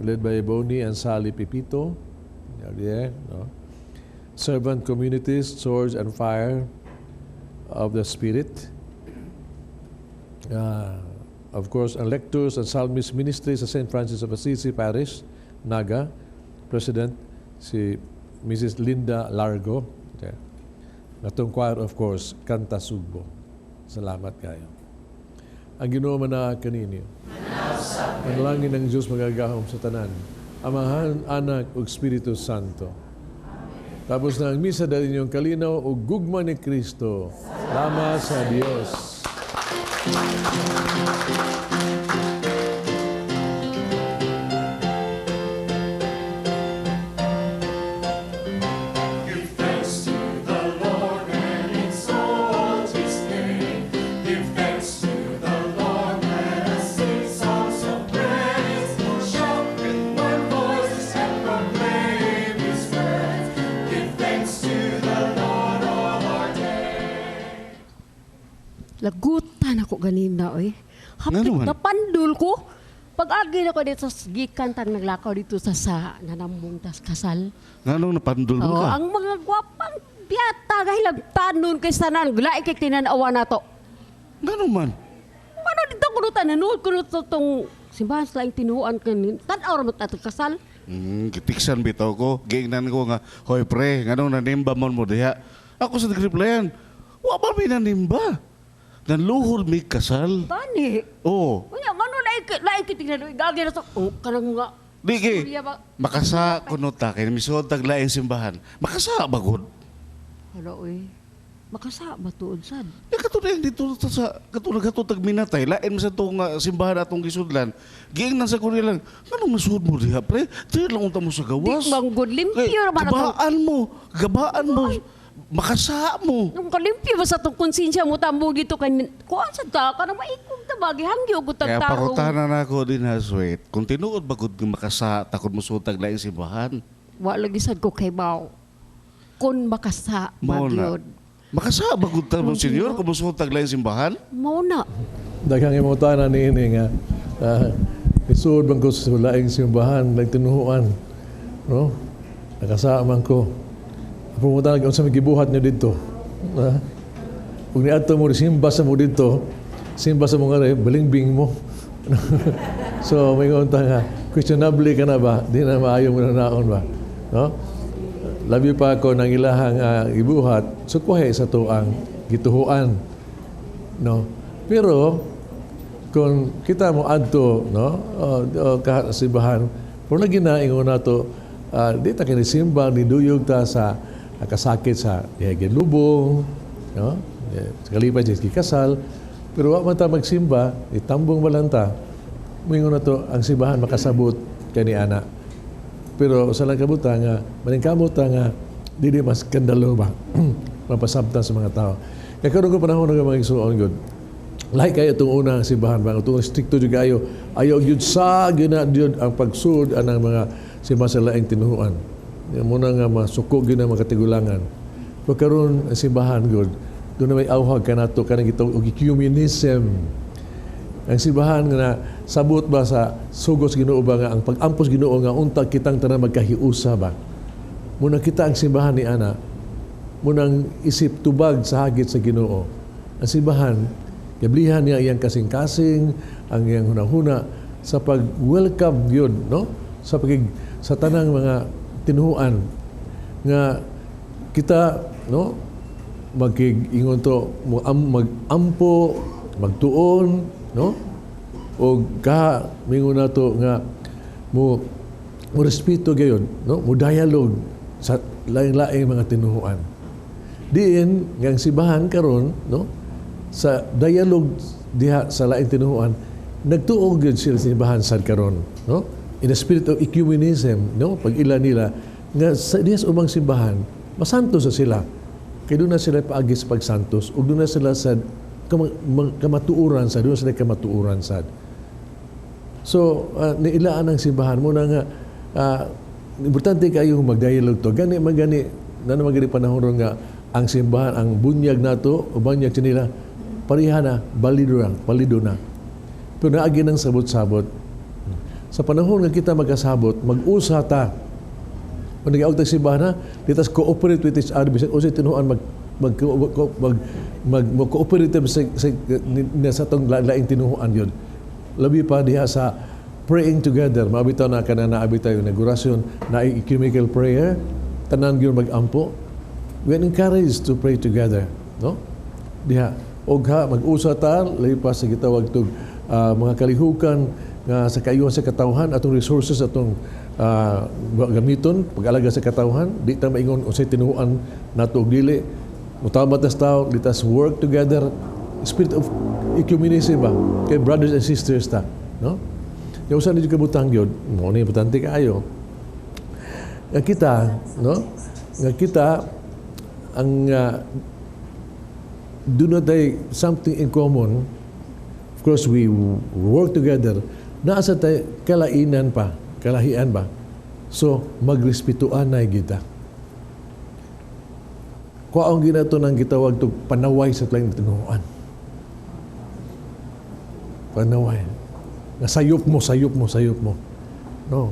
led by Bonnie and Sally Pipito. Yeah, no. Servant Communities, Swords and Fire of the Spirit. Of course, ang Lectors and Psalmist Ministry sa St. Francis of Assisi Parish, Naga, President si Mrs. Linda Largo. Okay. Atong choir, of course, Kanta Sugbo. Salamat kayo. Ang Ginoo manaa kaninyo. Manalangin ang Diyos magagahom sa tanan. Amahan, Anak, ug Espiritu Santo. Tapos na ang misa, dali inyong kalinaw ug gugma ni Kristo. Salamat sa Dios. Give thanks to the Lord and exalt his name. Give thanks to the Lord, let us sing songs of praise. Shout with one voice and proclaim his praise. Give thanks to the Lord all our days. Lagutan ako ganina, oy. Hapit Ngano man? na pandul ko. Pag-agi na ko dito sa gikan tang naglakaw dito sa nanambong tas kasal. Nganong napandul mo Oo, ka? ang mga gwapang biyata gahilabtanon kay sanan lain kay tinanawa nato. Ngano man? Ano dito kuno tanan kuno to tong simbahan sa laing tinuan kanin. Tan-aw ra man ta kasal. Gitiksan bitaw ko. Giingnan ko nga, "Hoy pre, nganong nanimba mon mo diha?" Ako sa nagreplyan, "Wa ba mi nanimba? Nanluhod mi kasal." Tani. Oo. Unya ngano lain kay lain kay tingnan gagi na sa oh, kanang mga Di kay, Istorya ba? makasa kuno ta kay misuod tag laing simbahan. Makasa ba gud? Hala oy. Makasa ba tuod sad? Di katulad dito sa katulad kato tag minatay, lain man sa tong simbahan atong gisudlan. Giingnan sa kurilang, "Nganong masuod mo diha pre? Dili lang unta mo sa gawas." Di bang good limpyo Kay, ra man ato. gabaan mo, gabaan mo, makasa mo. Nung kalimpyo ba sa itong konsensya mo tambog dito kay kuan sa ta kanang maikog ta ba gihangyo ko Kaya tagtarong. pakutana na ako din ha, sweet. Kung tinuod ba gud nga makasa, takod mo sutag laing simbahan. Wa lagi sad ko kay baw. Kun makasa Mao na. magyod. Makasa ba gud ta mo, senyor, kung musutag laing simbahan? Mao na. Daghang imutana niini nga isuod man ko sa laing simbahan, laing tinuhuan. No? Nakasama man ko. Pumunta na unsa may gibuhat niyo didto. Ha? Ug niadto mo simba sa mo didto, simba sa mo nga rin, balingbing mo. So may unta nga questionable ka na ba? Di na maayo mo na naon ba? No? Labi pa ako ng ilahang gibuhat, sukwahe sa tuang gituhuan. No? Pero kung kita mo adto, no, o simbahan, pero lagi na ingon nato, di ta kini simba ni duyog ta sa kasakit sa diha lubong, no? Sa kalipay sa kasal, pero wa man ta magsimba, itambong balanta, moingon nato ang simbahan makasabot kani ana. Pero sa lang kabuta nga maningkamot ta nga dili mas kandalo ba mapasabtan sa mga tao. Kaya karon ko panahon nga mga igsuon gud. Lahi kayo itong unang simbahan ba? Itong stricto jud kayo. Ayaw gyud sa gina gyud ang pagsud anang mga simbahan sa laing tinuhuan. Muna nga masuko gyud ang mga katigulangan. Pero karon ang simbahan gud, doon na may awhag kanato kanang gitawag og ecumenism. Ang simbahan nga na sabot ba sa sugos Ginoo ba nga ang pag-ampos Ginoo nga unta kitang tanan magkahiusa ba. Muna kita ang simbahan ni ana, munang isip tubag sa hagit sa Ginoo. Ang simbahan, gablihan niya iyang kasing-kasing, ang iyang hunahuna sa pag-welcome yun, no? Sa pag sa tanang mga tinuhuan nga kita, no? Magkig-ingon to, mag-ampo, magtuon, no? O ka mingon nato nga mo mo respeto gayon, no? Mo dialogue sa laing-laing mga tinuhuan. Diin nga ang simbahan karon, no? Sa dialogue diha sa laing tinuhuan, Nagtuo gyud sila sa simbahan sad karon, no? In the spirit of ecumenism, no? Pag ila nila nga sa diha sa ubang simbahan, masantos sa sila. Kay doon na sila paagi sa pagsantos ug doon na sila sa kamatuoran sa doon sila kamatuoran sad. So, niilaan ang simbahan mo na nga importante kayo mag-dialogue to. Gani man gani na naman gani panahon ron nga ang simbahan, ang bunyag nato, o bunyag nila, pareha na, balido na, balido na. Pero naagi ng sabot-sabot. Sa panahon nga kita magkasabot, mag-usa ta. Kung nag-aog ta simbahan na, let us cooperate with each other. Bisag unsay tinuan mag mag mag mag, mag cooperative sa atong laing tinuhuan yun. Labi pa diha sa praying together. Maabitaw na kana naabi tayo inaugurasyon na ecumenical prayer, tanan gyud mag-ampo. We are encouraged to pray together, no? Diha og ha mag-usa ta labi pa sa gitawag tog mga kalihukan nga sa kaayuhan sa katawhan, atong resources atong gamiton pag-alaga sa katawhan. Di ta maingon unsay tinuohan nato og dili. Mutama ta sa tao, let us work together, spirit of ecumenism ba, kay brothers and sisters ta, no? Yung usa ni kabutang gyud mo ni importante kaayo nga kita, no, nga kita ang do not they something in common. Of course we work together, naa sa tay kalainan pa, kalahian ba, so magrespetuan na kita. Kuwaon ginato nang gitawag tog panaway sa laing tinuohan, panaway nga sayop mo, sayop mo, sayop mo, no?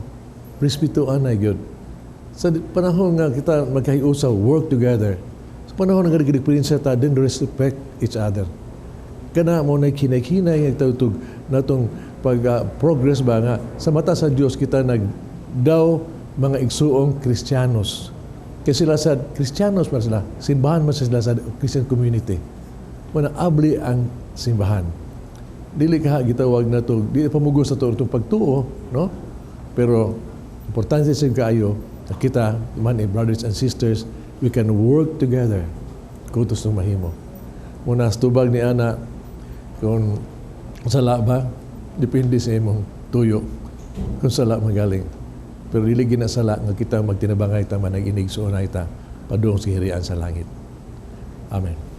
Respetuan na gyud sa panahon nga kita magkahiusa, work together. Sa panahon nga nagdiferensya ta, then respect each other. Kana mo na kinay-kinay nga tawtog natong pag progress ba nga sa mata sa Dios kita nag daw mga igsuong Kristiyanos. Kay sila sa Kristiyanos man sila, simbahan man sila sa Christian community. Mana abli ang simbahan. Dili ka gitawag na to, dili pamugos sa to itong pagtuo, no? Pero importante sa kaayo na kita man eh, brothers and sisters, we can work together kutos ng mahimo. Muna sa tubag ni ana, kung sala ba, depende sa imong tuyo kung sala magaling. Pero dili ginasala nga kita magtinabangay ta manag-inig suunay ta padung sa hirian sa langit. Amen.